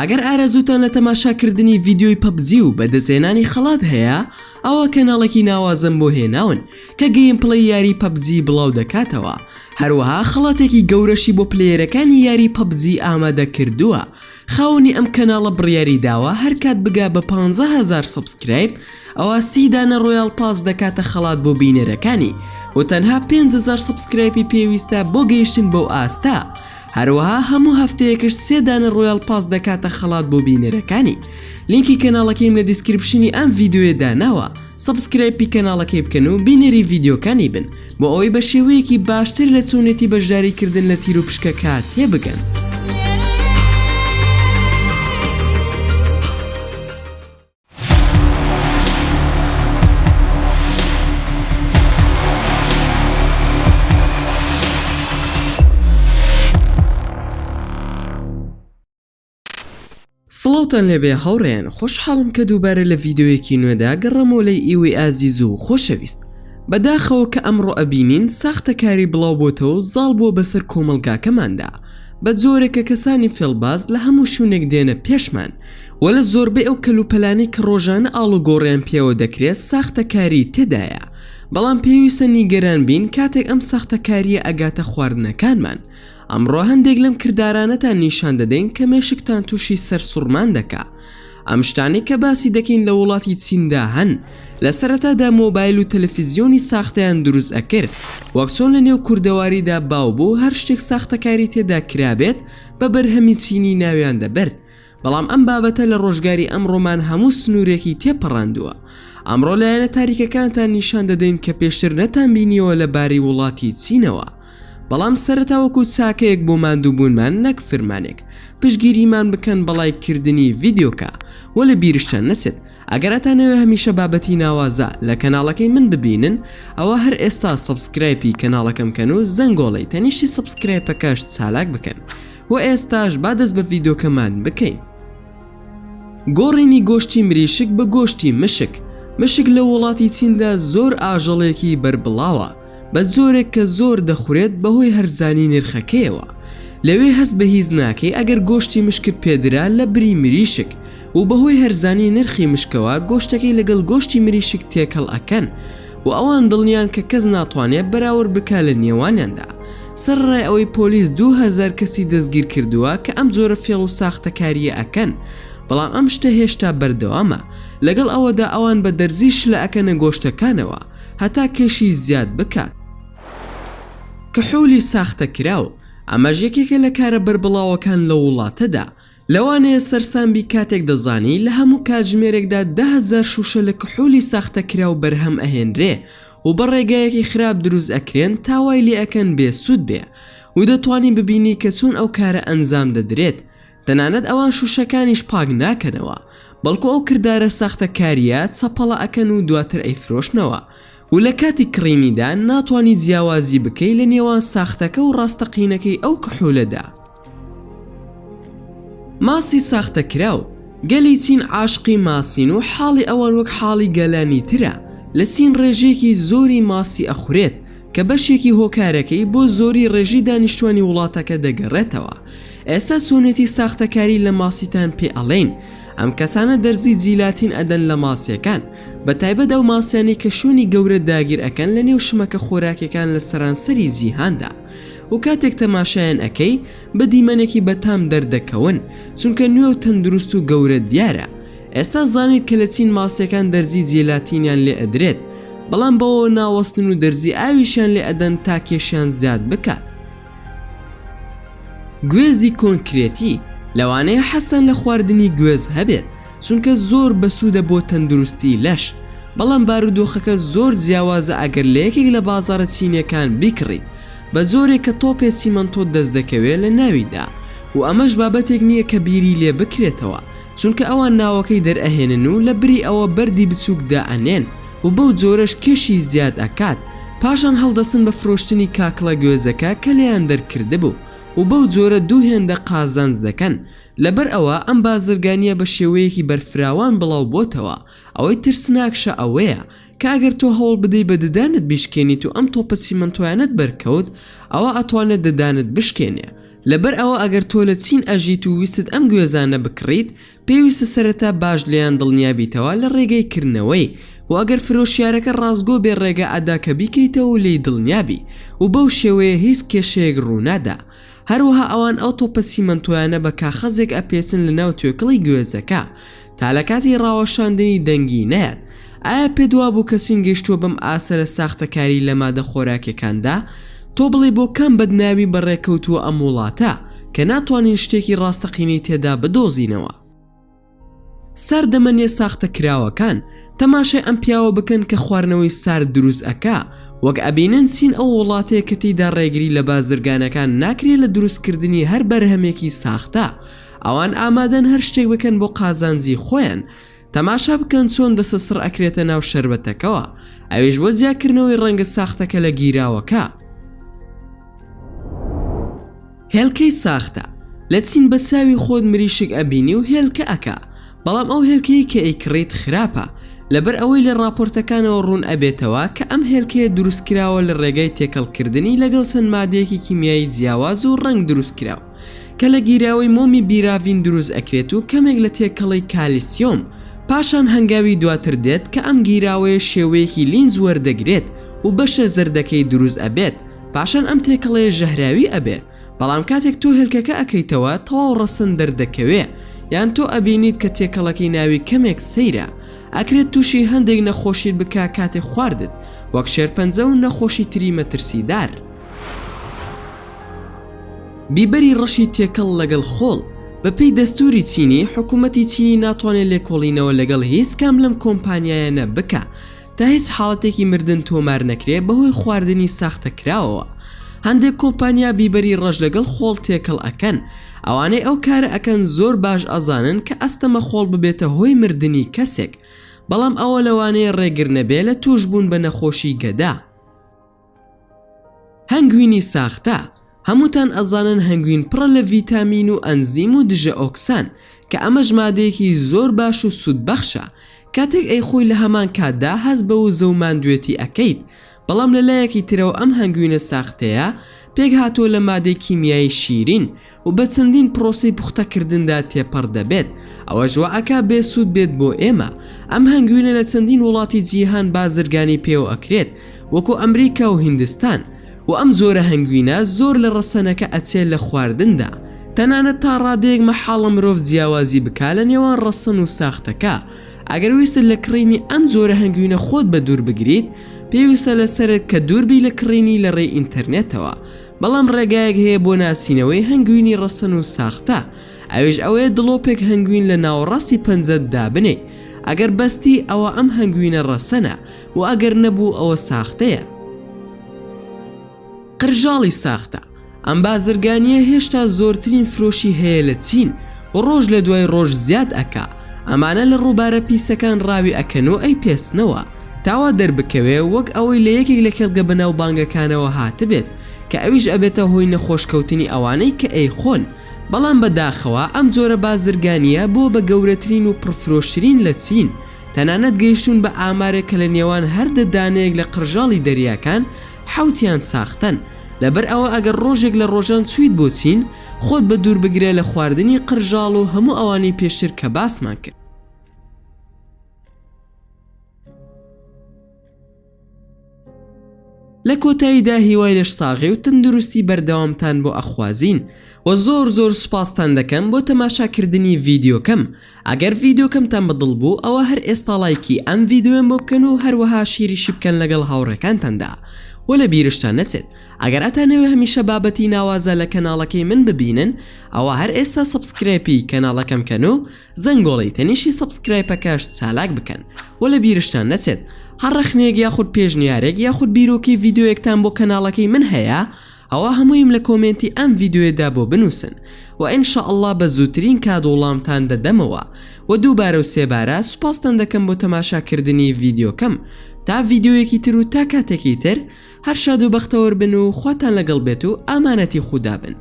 ئەگەر ئارەزووتان لە تەماشاکردنی ڤیدیۆی PUBG و بەدەستهێنانی خەڵات هەیە ئەوا کەناڵێکی ناوازەم بۆ هێناون کە gameplay یاری PUBG بڵاو دەکاتەوە هەروەها خەڵاتێکی گەورەشی بۆ player ەکانی یاری PUBG ئامادە کردووە خاوەنی ئەم کەناڵە بڕیاری داوە هەرکات بگا بە 15000 subscribe ئەوا سی دانە Royal Pass دەکاتە خەڵات بۆ بینەرەکانی و تەنها 5000 subscribe ی پێویستە بۆ گەیشتن بەو ئاستە هەروەها هەموو هەفتەیەکش سێ دانە Royal Pass دەکاتە خەڵات بۆ بینەرەکانی. لینکی کەناڵەکەیم لە description ی ئەم ڤیدیۆیە داناوە، subscribe ی کەناڵەکەی بکەن و بینەری ڤیدیۆکانی بن بۆ ئەوەی بە شێوەیەکی باشتر لە چۆنێتی بەشداری کردن لە تیروپشکەکە تێبگەن. سڵاوتان لێبێ هاوڕێیان خۆشحاڵم کە دووبارە لە ڤیدیۆیەکی نوێدا گەڕامەوە لای ئێوەی ئازیز و خۆشەویست بەداخەوە کە ئەمڕۆ ئەبینین ساختەکاری بڵاو بۆتەوە و زاڵ بووە بەسەر کۆمەڵگاکەماندا بە جۆرێک کە کەسانی فێڵباز لە هەموو شوێنێک دێنە پێشمان وە لە زۆربەی ئەو کەلوپەلانەی کە ڕۆژانە ئاڵوگۆڕیان پێوە دەکرێت ساختەکاری تێدایە، بەڵام پێویستە نیگەران بین کاتێک ئەم ساختەکارییە ئەگاتە خواردنەکانمان. ئەمڕۆ هەندێک لەم کردارانەتان نیشان دەدەین کە مێشکتان تووشی سەرسوڕمان دەکا. ئەم شتانەی کە باسی دەکەین لە وڵاتی چیندا هەن. لە سەرەتادا مۆبایل و تەلەفیزیۆنی ساختەیان دروست ئەکرد، وەک چۆن لە نێو کوردەواریدا باو بوو هەر شتێک ساختەکاری تێدا کرابێت بە بەرهەمی چینی ناویان دەبرد. بەڵام ئەم بابەتە لە ڕۆژگاری ئەمڕۆمان هەموو سنوورێکی تێپەڕاندووە. ئەمڕۆ لایەنە تاریکەکانتان نیشان دەدەین کە پێشتر نەتانبینیەوە لە بارەی وڵاتی چینەوە. بەڵام سەرەتا وەکو چاکەیەک بۆ ماندووبوونمان نەک فرمانێک، پشتگیریمان بکەن بە ڵایک کردنی ڤیدیۆکە. وە لە بیرشتان نەچێت ئەگەر ئەتانەوێ هەمیشە بابەتی ناوازە لە کەناڵەکەی من ببینن ئەوا هەر ئێستا subscribe ی کەناڵەکەم کەن و زەنگۆڵەی تەنیشتی subscribe ەکەش چالاک بکەن. وە ئێستاش با دەست بە ڤیدۆکەمان بکەین. گۆڕینی گۆشتی مریشک بە گۆشتی مشک مشک لە وڵاتی چیندا زۆر ئاژەڵێکی بەربڵاوە بە جۆرێک کە زۆر دەخورێت بەهۆی هەرزانی نرخەکەیەوە لەوێ هەست بە هیچ ناکەی ئەگەر گۆشتی مشکت پێدرا لە بری مریشک و بەهۆی هەرزانی نرخی مشکەوە گۆشتەکەی لەگەڵ گۆشتی مریشک تێکەڵ ئەکەن و ئەوان دڵنیان کە کەس ناتوانێ بەراورد بکا لە نێوانیاندا سەرەڕای ئەوەی پۆلیس 2000 کەسی دەستگیر کردووە کە ئەم جۆرە فێڵ و ساختەکارییە ئەکەن بەڵام ئەم شتە هێشتا بەردەوامە لەگەڵ ئەوەدا ئەوان بە دەرزی شلە ئەکەنە گۆشتەکانەوە هەتا کێشی زیاد بکات. کحولی ساختەکراو، ئەمەش یەکێکە لە کارە بەربڵاوەکان لەو وڵاتەدا، لەوانەیە سەرسام بی کاتێک دەزانی لە هەموو کاتژمێرێکدا 10,000 شوشە لە کحولی ساختەکراو بەرهەم ئەهێنرێ و بە ڕێگایەکی خراپ دروست ئەکرێن تا وای لێ ئەکەن بێ سوود بێ و دەتوانی ببینی کە چۆن ئەو کارە ئەنجام دەدرێت تەنانەت ئەوان شوشەکانیش پاک ناکەنەوە بەڵکو ئەو کردارە ساختەکاریە چەپەڵە ئەکەن و دواتر ئەیفرۆشنەوە و لە کاتی کڕینیدا ناتوانی جیاوازی بکەی لە نێوان ساختەکە و ڕاستەقینەکەی ئەو کحولەدا. ماسی ساختەکراو، گەلی چین عاشقی ماسین و حاڵی ئەوان وەک حاڵی گەلانی ترە، لە چین ڕێژەیەکی زۆری ماسی ئەخورێت، کە بەشێکی هۆکارەکەی بۆ زۆری ڕێژەی دانیشتوانی وڵاتەکە دەگەڕێتەوە. ئێستا چۆنێتی ساختەکاری لە ماسیتان پێ ئەڵێین، ئەم کەسانە دەرزی جیلاتین ئەدەن لە ماسیەکان، بە تایبەت ئەو ماسیانەی کە شوێنی گەورە داگیر ئەکەن لە نێو شمەکە خۆراکیەکان لە سەرانسەری جیهاندا. و کاتێک تەماشایان ئەکەی بە دیمەنێکی بەتام دەردەکەون چونکە نوێ و تەندروست و گەورە دیارە ئێستا زانیت کە لە چین ماسیەکان دەرزی جێلاتینیان لێ ئەدرێت بەڵام بەوەوە ناوەستن و دەرزی ئاویشیان لێ ئەدەن تا کێشیان زیاد بکات. گوێزی کۆنکرێتی، لەوانەیە حەزتان لە خواردنی گوێز هەبێت چونکە زۆر بەسوودە بۆ تەندروستی لەش، بەڵام بارودۆخەکە زۆر جیاوازە ئەگەر لە یەکێک لە بازاڕە چینیەکان بیکڕیت بە جۆرێک کە تۆپێ چیمەنتۆت دەست دەکەوێ لە ناویدا و ئەمەش بابەتێک نییە کە بیری لێ بکرێتەوە چونکە ئەوان ناوەکەی دەرئەهێنن و لە بری ئەوە بەردی بچووک دائەنێن و بەو جۆرەش کێشی زیاد ئەکات پاشان هەڵدەسن بە فرۆشتنی کاکڵە گوێزەکە کە لێیان دەرکردبوو و بەو جۆرە دوو هێندە قازانج دەکەن لەبەر ئەوە ئەم بازرگانیە بە شێوەیەکی بەرفراوان بڵاو بۆتەوە، ئەوەی ترسناکشە ئەوەیە کە ئەگەر تۆ هەوڵ بدەی بە ددانت بیشکێنیت و ئەم تۆپە چیمەنتۆیانەت بەرکەوت ئەوا ئەتوانێت ددانت بشکێنێ. لەبەر ئەوە ئەگەر تۆ لە چین ئەژیت و ویستت ئەم گوێزانە بکڕیت پێویستە سەرەتا باش لێیان دڵنیابیتەوە لە ڕێگەی کردنەوەی و ئەگەر فرۆشیارەکە ڕاستگۆ بێ ڕێگا ئەدا کە بیکەیتەوە و لێی دڵنیابی و بەو شێوەیە هیچ کێشەیەک ڕوونادا. هەروەها ئەوان ئەو تۆپە چیمەنتۆیانە بە کاخەزێک ئەپێچن لە ناو توێکڵی گوێزەکە تا لە کاتی ڕاوەشاندنی دەنگی نەیات. ئایا پێت وابوو کە چین گەیشتووە بەم ئاستە لە ساختەکاری لە مادە خۆراکیەکاندا؟ تۆ بڵێی بۆ کام بەدناوی بەڕێکەوتووە ئەم وڵاتە کە ناتوانین شتێکی ڕاستەقینەی تێدا بدۆزینەوە؟ ساردەمەنیە ساختە کراوەکان، تەماشای ئەم پیاوە بکەن کە خواردنەوەی سارد دروست ئەکا، وەک ئەبینن چین ئەو وڵاتەیە کە تێیدا ڕێگری لە بازرگانەکان ناکرێ لە دروست کردنی هەر بەرهەمێکی ساختە، ئەوان ئامادەن هەر شتێک بکەن بۆ قازانجی خۆیان، تەماشا بکەن چۆن دەسە سڕ ئەکرێتە ناو شەربەتەکەوە ئەویش بۆ جیاکردنەوەی ڕەنگە ساختەکە لە گیراوەکە. هێلکەی ساختە، لە چین بە چاوی خۆت مریشک ئەبینی و هێلکە ئەکا، بەڵام ئەو هێلکەیەی کە ئەیکڕیت خراپە، لەبەر ئەوەی لە ڕاپۆرتەکانەوە ڕوون ئەبێتەوە کە ئەم هێلکەیە دروستکراوە لە ڕێگای تێکەڵکردنی لەگەڵ چەند مادەیەکی کیمیایی جیاواز و ڕەنگ دروستکراو کە لە گیراوەی مۆمی بیراڤین دروست ئەکرێت و کەمێک لە تێکەڵەی کالیسیۆم، پاشان هەنگاوی دواتر دێت کە ئەم گیراوەیە شێوەیەکی لینج وەردەگرێت و بەشە زەردەکەی دروست ئەبێت، پاشان ئەم تێکەڵەیە ژەهراوی ئەبێ، بەڵام کاتێک تۆ هێلکەکە ئەکەیتەوە تەواو ڕەسەن دەردەکەوێ، یان تۆ ئەبینیت کە تێکەڵەکەی ناوی کەمێک سەیرە، ئەکرێت توشی هەندێک نەخۆشیت بکا کاتێک خواردت، وەک شێرپەنجە و نەخۆشی تری مەترسیدار. بیبەری ڕەشی تێکەڵ لەگەڵ خۆڵ، بەپێی دەستوری چینی، حکومەتی چینی ناتوانێت لێکۆڵینەوە لەگەڵ هیچ کام لەم کۆمپانیایانە بکا تا هیچ حاڵەتێکی مردن تۆمار نەکرێ بەهۆی خواردنی ساختەکراوەوە. هەندێک کۆمپانیا بیبەری ڕەش لەگەڵ خۆڵ تێکەڵ ئەکەن، ئەوانەی ئەو کارە ئەکەن زۆر باش ئەزانن کە ئەستەمە خۆڵ ببێتە هۆی مردنی کەسێک، بەڵام ئەوە لەوانەیە ڕێگر نەبێ لە توشبوون بە نەخۆشی گەدە. هەنگوینی ساختە، هەمووتان ئەزانن هەنگوین پڕە لە ڤیتامین و ئەنزیم و دژە ئۆکسان کە ئەمەش مادەیەکی زۆر باش و سوود بەخشە کاتێک ئەیخۆی لە هەمان کاتدا هەست بە وزە و ماندوێتی ئەکەیت بەڵام لە لایەکی ترەوە ئەم هەنگوینە ساختەیە پێکهاتووە لە مادەی کیمیایی شیرین و بە چەندین پرۆسەی پوختەکردندا تێپەڕ دەبێت، ئەوەش وا ئەکا بێ سوود بێت بۆ ئێمە، ئەم هەنگوینە لە چەندین وڵاتی جیهان بازرگانی پێوە ئەکرێت وەکو ئەمریکا و هیندستان، و ئەم جۆرە هەنگوینە زۆر لە ڕەسەنەکە ئەچێ لە خواردندا، تەنانەت تا ڕادەیەک مەحاڵە مرۆڤ جیاوازی بکا لە نێوان ڕەسەن و ساختەکە، ئەگەر ویستت لە کڕینی ئەم جۆرە هەنگوینە خۆت بە دوور بگریت پێویستە لەسەرت کە دوور بی لە کڕینی لە ڕێی ئینتەرنێتەوە، بەڵام ڕێگایەک هەیە بۆ ناسینەوەی هەنگوینی ڕەسەن و ساختە، ئەویش ئەوەیە دڵۆپێک هەنگوین لە ناوەڕاستی پەنجەت دابنێی، ئەگەر بەستی ئەوە ئەم هەنگوینە ڕەسەنە و ئەگەر نەبوو ئەوە ساختەیە. قرژاڵی ساختە، ئەم بازرگانییە هێشتا زۆرترین فرۆشی هەیە لە چین و ڕۆژ لە دوای ڕۆژ زیاد ئەکا، ئەمانە لە ڕووبارە پیسەکان ڕاوی ئەکەن و ئەیپێسنەوە، تا وا دەربکەوێ وەک ئەوەی لە یەکێک لە کێڵگە بەناوبانگەکانەوە هاتبێت کە ئەویش ئەبێتە هۆی نەخۆشکەوتنی ئەوانەی کە ئەیخۆن، بەڵام بە داخەوە ئەم جۆرە بازرگانییە بووە بە گەورەترین و پڕفرۆشترین لە چین، تەنانەت گەیشتوون بە ئامارێک کە لە نێوان هەر دە دانەیەک لە قرژاڵی دەریاکان حەوتیان ساختەن، لەبەر ئەوە ئەگەر ڕۆژێک لە ڕۆژان چوویت بۆ چین خۆت بە دوور بگرە لە خواردنی قرژاڵ و هەموو ئەوانەی پێشتر کە باسمان کرد. لە کۆتاییدا هیوای لەشساغی و تەندروستی بەردەوامتان بۆ ئەخوازین وە زۆر زۆر سوپاستان دەکەم بۆ تەماشاکردنی ڤیدیۆکەم ئەگەر ڤیدیۆکەمتان بەدڵ بوو ئەوە هەر ئێستا ڵایکی ئەم ڤیدیۆیەم بۆ بکەن و هەروەها share یشی بکەن لەگەڵ هاوڕێکانتاندا وە لە بیرشتان نەچێت ئەگەر ئەتانەوێ هەمیشە بابەتی ناوازە لە کەناڵەکەی من ببینن ئەوە هەر ئێستا subscribe ی کەناڵەکەم کەن و زەنگۆڵەی تەنیشی subscribe ەکەش چالاک بکەن وە لە بیرشتان نەچێت هەر ڕەخنەیەک یاخود پێشنیارێک یاخود بیرۆکەی ڤیدیۆیەکتان بۆ کەناڵەکەی من هەیە ئەوا هەموویم لە comment ی ئەم ڤیدیۆیەدا بۆ بنووسن وە ان شاء اللە بە زووترین کات وڵامتان دەدەمەوە وە دووبارە و سێبارە سوپاستان دەکەم بۆ تەماشا کردنی ڤیدیۆکەم تا ڤیدیۆیەکی تر و تا کاتێکی تر هەر شاد و بەختەوەر بن و خواتان لەگەڵ بێت و ئامانەتی خودا بن.